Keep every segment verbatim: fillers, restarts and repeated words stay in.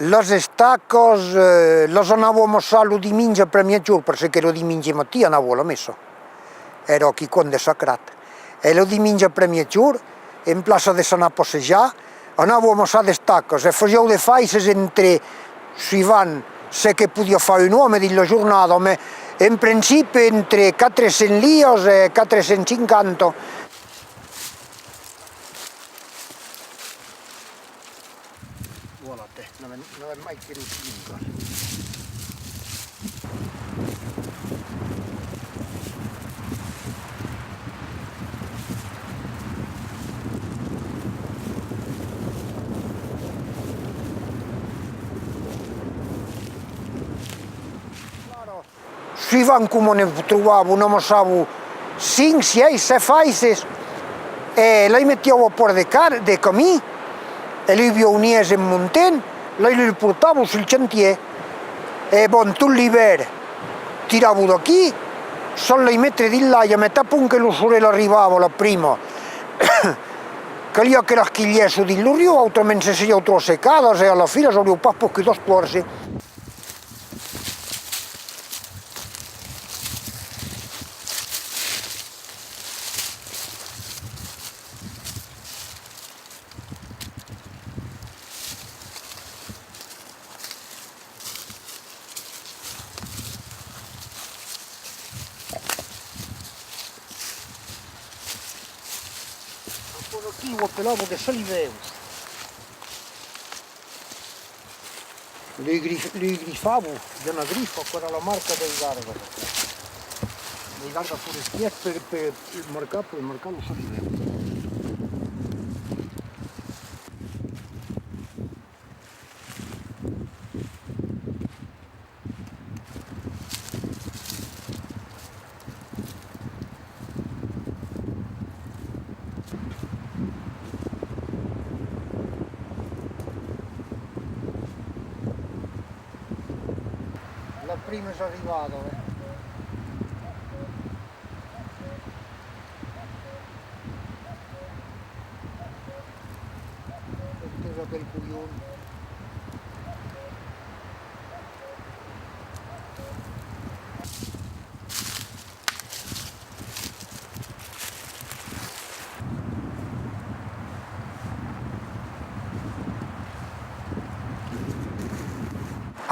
Las estacas, eh, las anava amassar lo dimenja après miègjorn, perque lo dimenja matin anava a la messa. Èra quicòm de sacrat. E lo dimenja après miègjorn, en plaça de s'anar passejar, anava amassar d'estacas e fasiá de faisses entre, suivant ce que podiá far un òme dins la jornada, mès en principi entre quatre cents lias e quatre cents cinquanta. Voilà, tè, n'avèm, n'avèm mai que lo cinc. Suivant coma ne trobavo, n'amassavo cinc, sièis, sèt faisses, e las metiáu a pòrt de car-, de camin, e las viauniás en montent, las, las portavo sul chantièr. E bon, tot l'ivèrn, tiravo d'aquí, sans las metre dins l'aiga, mès tan pron que lo sorelh arribava, la prima, caliá que las quilhèsse dins lo riu, autrament se seriáu tròp secadas e a la fin las auriáu pas pogut espòrger. Aquò aquí o apelavo de salivèus. Li grif-, li grifavo, de una grifa, aquò èra la marca dei gargas. Dei gargas forestièrs per, per marcar, per marcar lo salivèu. La prima es arribada, eh. Sentís aquel colhon.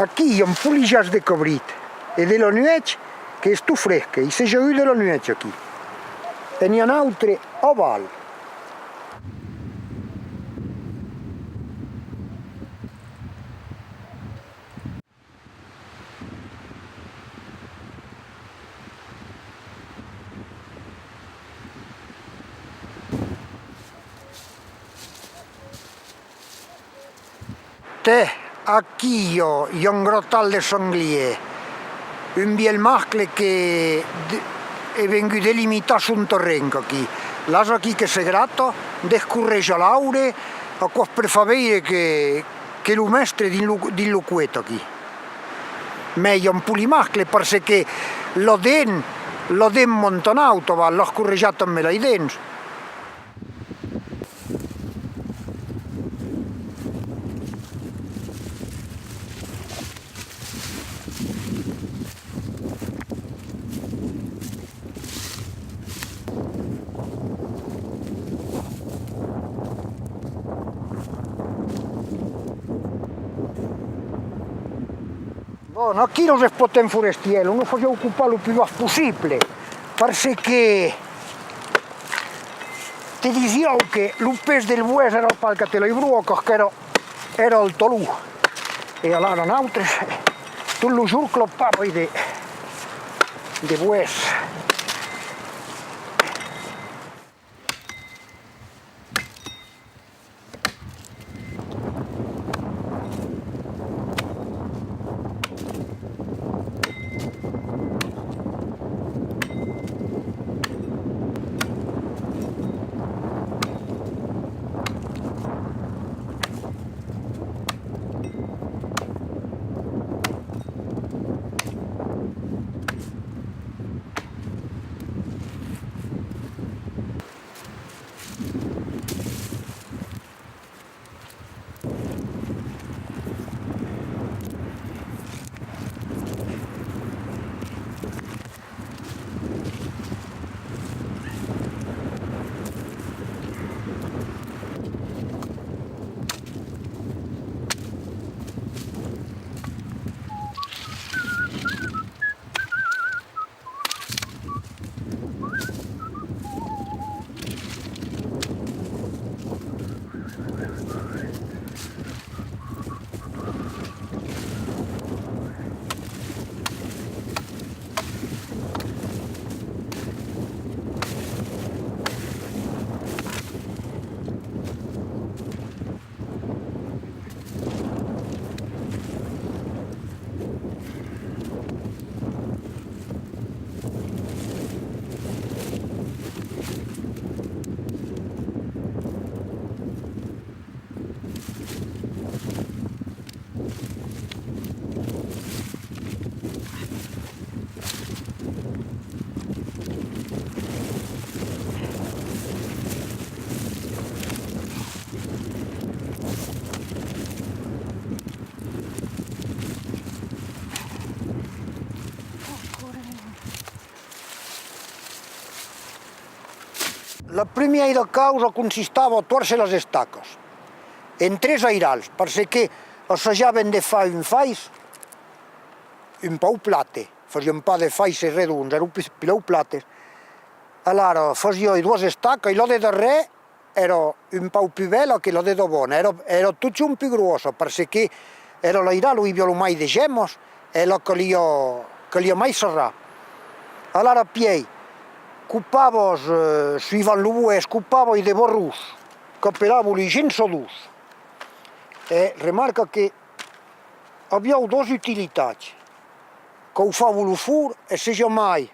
Aquí i a un polijàs de cabrit, e de la nuèch qu'es tot fresc, i seja un de la nuèch aquí. E n'i a un autre aval. Tè, aquí i a, i a un gratal de sanglièr. Un vièlh mascle que de-, es vengut delimitar son terren aquí. L'ase aquí que se grata, descorrèja l'aure, aquò's per far veire que, que lo mèstre dins lo, dins lo cuet aquí. Mès i a un polit mascle, parce que la dent, la dent monta en aut, va, l'as correjat amb las dents. Bon, aquí los espotèns forestièrs, los fasiáu copar lo pus bas possible, parce que te disiáu que lo pes del boès èra pas cap de las brocas, qu'èra, èra al talon. E alara nautres, tot lo jorn clapàvem de, de boès. La primièira causa consistava a tòrcer las estacas en tres airals, parce que assajàvem de far un fais un pauc plate, fasiam pas de faisses redonds, èran pus, pilèu plates. Alara fasiái doas estacas e la de darrèr èra un pauc pus bèla que la de davant, èra, èra totjorn pus gròssa, parce que èra l'airal ont i aviá lo mai de gemas e la caliá, caliá mai sarrar. Alara pièi copavas, eh, suivant lo boès, copavas de barrons, qu'apelavan los gençadors. E remarca que avián doas utilitats. Caufavan lo forn e se jamai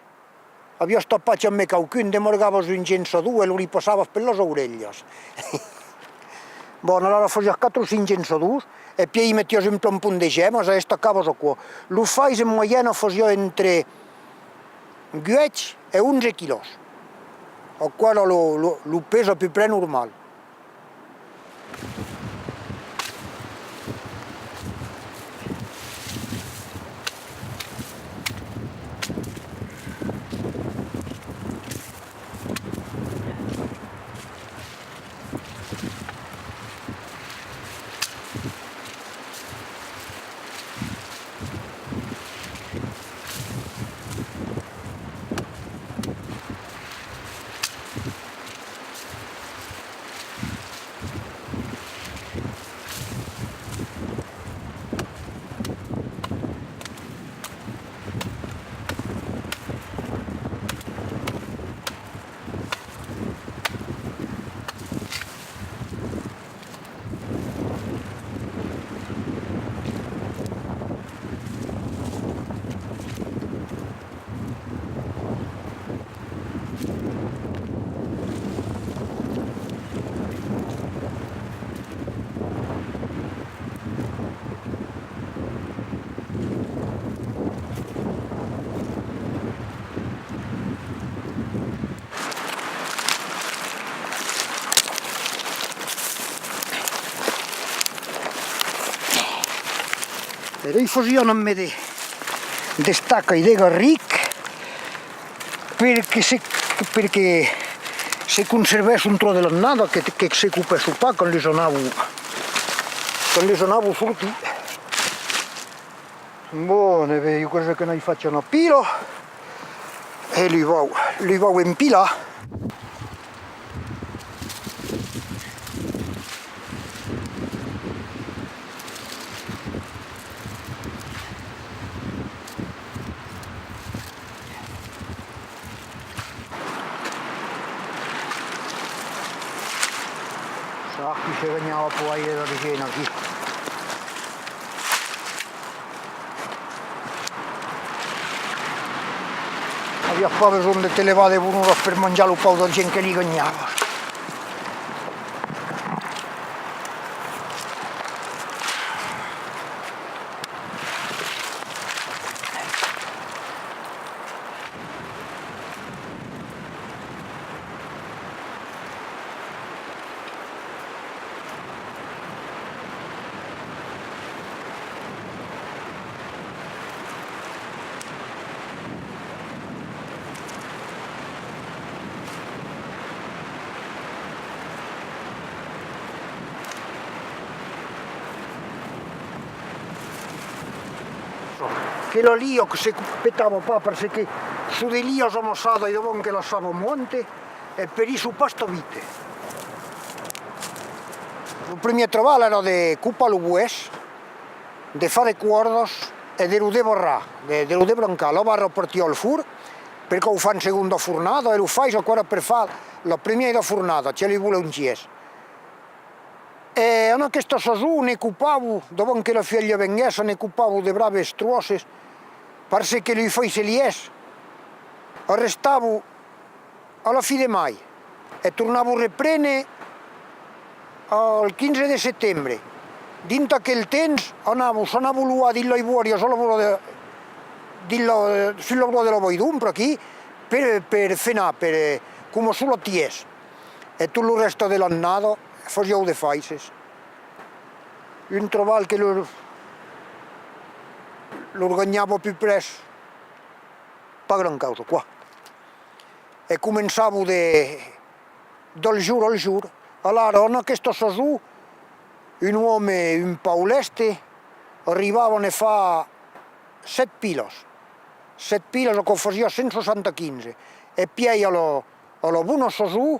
aviás tapat jambe quauqu'un, demargavas un gençador e lo li passavas per las aurelhas. Bon, alara fasiás quatre o cinc gençadors e pièi i metiás un planpon de gemas e estacavas aquò. Lo fais en moièna fasiá entre uèch e onze quilòs. Aquò èra lo, lo, lo pes a peu près normal. E lei fasián ambe de, d'estaca e de garric, perque se, perque se conservèsson tròp de l'annada, que, que se copèsson pas quand les anavan, quand les anavan sortir. Bon, e ben, ieu crese que n'ai fach una pila e li vau, li vau empilar. Saps qui se ganhava pro aire d'argent aquí. Aviás pas besonh de te levar de bona ora per manjar lo pauc d'argent que li ganhavas. Que la lia que se petava pas, parce que son de lias amassadas e davant que la saba monte, e perisson pas tan vite. Lo primièr trabalh èra de copar lo boès, de far de còrdas e de lo debarrar, de, de lo debrancar. La barra partiá al forn, perque o fa en segonda fornada, e lo fais aquò èra per far la primièra fornada, que li volè un tièrs. E en aquesta sason ne copavo, davant que la fuèlha venguèssa, ne copavo de braves tròces, parce que los fais e lièrs arrestavo a la fin de mai e tornavo reprene al quinze de setembre. Dins aquel temps anavo, s'anavo loar dins las bòrias a la vora de, dins la, sus la vora de la Vall d'Ombra aquí, per, per fenar, per, eh, coma solatièrs. E tot lo rèsta de l'annada fasiáu de faisses. Un trabalh que lor, lor ganhava a peu près pas grand causa, quoi. E començavo de, del jorn al jorn. Alara, en aquesta sason, un òme, un pauc lèste, arribava a ne far sèt pilas. Sèt pilas, aquò fasiá cent seissanta-quinze. E pièi a la, a la bona sason,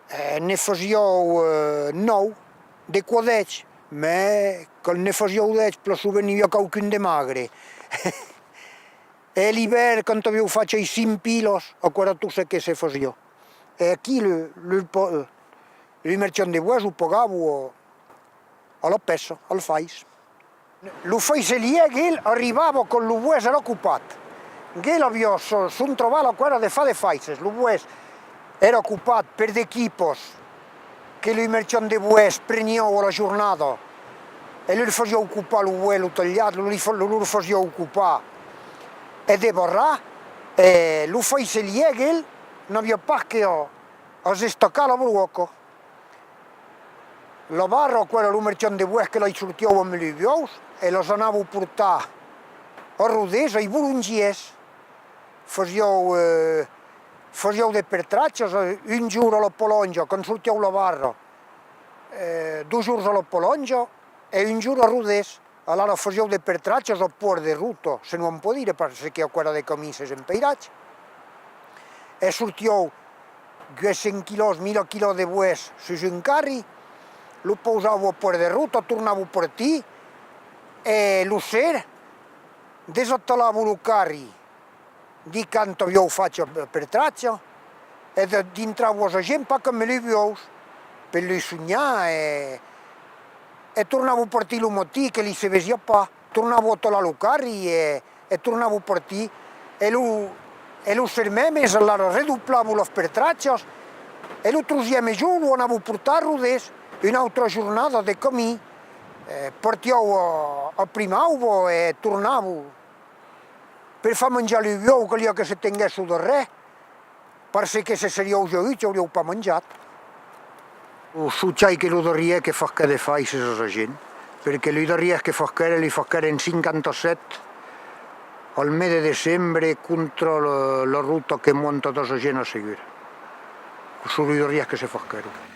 eh, ne fasiá, eh, nòu, de quò dètz, mès quand ne fasiá dètz, plan sovent n'i aviá quauqu'un de magre. E l'ivèrn, quand aviá fach ai cinc pilas, aquò èra tot çò que se fasiá. E aquí, lo, lo, lo merchand de boès o pagava a, a la pèça, al fais. Lo faisselièr, el, arribava quand lo boès èra copat. El aviá so-, son trabalh, aquò èra de far de faisses. Lo boès èra copat per d'equipas que lo merchand de boès preniá a la jornada e lor fasiá copar lo boès, lo talhat, lo, li fa-, lo, lor fasiá copar e debarrar, e lo faisselièr, el, n'aviá pas que a, a s'estacar la broca. La barra, aquò èra lo merchand de boès que las sortiá amb los buòus e las anava portar a Rodés, ai bolangièrs. Fasiá, eh, fasiá de pertratges, eh, un jorn a la Palonja, quand sortiá la barra, eh, dos jorns a la Palonja e un jorn a Rodés. Alara fasiá de pertratges a puèrt de rota, se non pòt dire, parce que aquò èra de camises empeiratges. E sortiá uèch cents quilòs, mila quilòs de boès sus un carri, lo pausava a puèrt de rota, tornava partir, e lo ser, desatalava lo carri, dins quand aviá fach pertratge, e de, dintrava a la gent pas qu'amb los buòus, per los sonhar, e, e tornava partir lo matin que li se vesiá pas, tornava atalar lo carri e, e tornava partir, e lo, e lo ser mèmes, alara redoblava los pertratges, e lo trosième jorn lo anava portar a Rodés, una autra jornada de camin, e partiá a, a primauba e tornava. Per far manjar los buòus caliá que se tenguèsse al darrèr, parce que se serián jauts, aurián pas manjat. Soscai que lo darrièr que fasquèt de faisses a la gent, perque los darrièrs que fasquèren, los fasquèren en cinquanta-sèt, al mes de decembre, contra la, la rota que monta de la gent a Segur. Son los darrièrs que se fasquèron.